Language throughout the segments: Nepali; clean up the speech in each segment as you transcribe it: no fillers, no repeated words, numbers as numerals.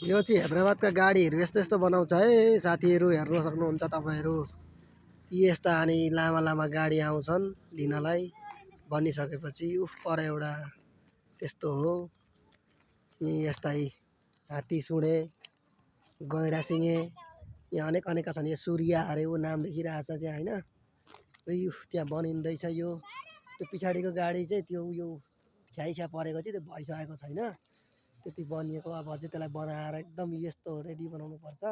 यो चाहिँ हैदराबादका गाडीहरू यस्तो यस्तो बनाउँछ है साथीहरू, हेर्न सक्नुहुन्छ तपाईँहरू। यस्ता अनि लामा लामा गाडी आउँछन् लिनलाई बनिसकेपछि। उफ पर एउटा त्यस्तो हो। अनि यस्तै हात्ती सुँडे, गैँडा सिङे यहाँ अनेक अनेकका छन्। यो सूर्य अरे ऊ नाम लेखिरहेछ त्यहाँ होइन। उफ त्यहाँ बनिँदैछ यो। त्यो पछाडिको गाडी चाहिँ त्यो उयो ख्याइख्या परेको चाहिँ त्यो भइसकेको छैन, त्यति बनिएको। अब अझै त्यसलाई बनाएर एकदम यस्तो रेडी बनाउनु पर्छ।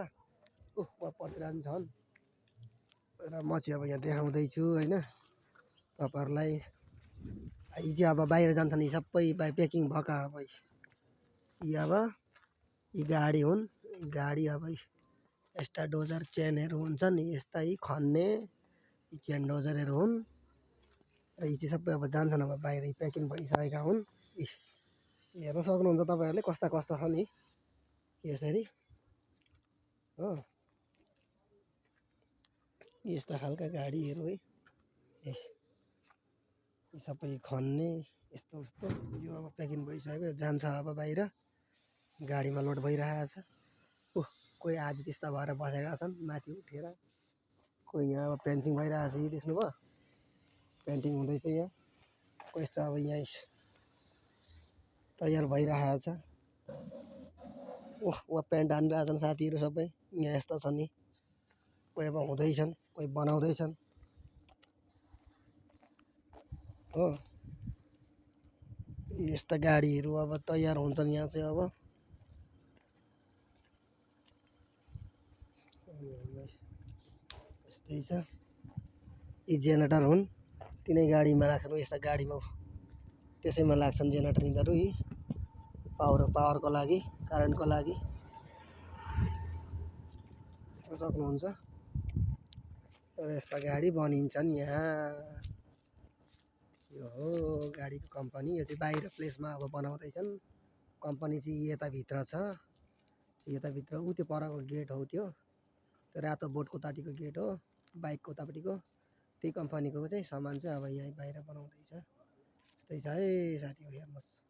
उफ पर्तिर पनि छन् र म चाहिँ अब यहाँ देखाउँदैछु होइन तपाईँहरूलाई। यी चाहिँ अब बाहिर जान्छन् यी सबै प्याकिङ भएका। अब यी गाडी हुन्। गाडी अब यस्ता डोजर चेनहरू हुन्छन् यस्ता यी खन्ने यी चेन डोजरहरू हुन्। र यी चाहिँ सबै अब जान्छन् अब बाहिर प्याकिङ भइसकेका हुन्। हेर्न सक्नुहुन्छ तपाईँहरूले कस्ता कस्ता छन् यी यसरी हो। यस्ता खालका गाडीहरू है। यी सबै खन्ने यस्तो उस्तो। यो अब प्याकिङ भइसक्यो जान्छ अब बाहिर गाडीमा लोड भइरहेछ। कोही आदि त्यस्ता भएर बसेका छन् माथि उठेर। कोही यहाँ अब पेन्टिङ भइरहेछ। यी देख्नुभयो पेन्टिङ हुँदैछ यहाँ। कोही यस्तो अब यहाँ तयार भइरहेछ। वहाँ पेन्ट हानिरहेछन् साथीहरू सबै। यहाँ यस्ता छन् यी। कोही अब हुँदैछन् कोही बनाउँदैछन् हो। यस्ता गाडीहरू अब तयार हुन्छन् यहाँ चाहिँ अब। यस्तै छ। यी जेनेरेटर हुन्, तिनै गाडीमा लाग्छन्। यस्ता गाडीमा त्यसैमा लाग्छन् जेनेरेटर यिनीहरू। यी पावरको लागि, करेन्टको लागि सक्नुहुन्छ। र यस्ता गाडी बनिन्छन् यहाँ। यो हो गाडीको कम्पनी। यो चाहिँ बाहिर प्लेसमा अब बनाउँदैछन्। कम्पनी चाहिँ यताभित्र छ। यताभित्र ऊ त्यो परको गेट हो त्यो रातो बोर्डको उतापट्टिको गेट हो। बाइकको उतापट्टिको त्यही कम्पनीको चाहिँ सामान चाहिँ अब यहाँ बाहिर बनाउँदैछ। यस्तै छ है साथीहरू हेर्नुहोस्।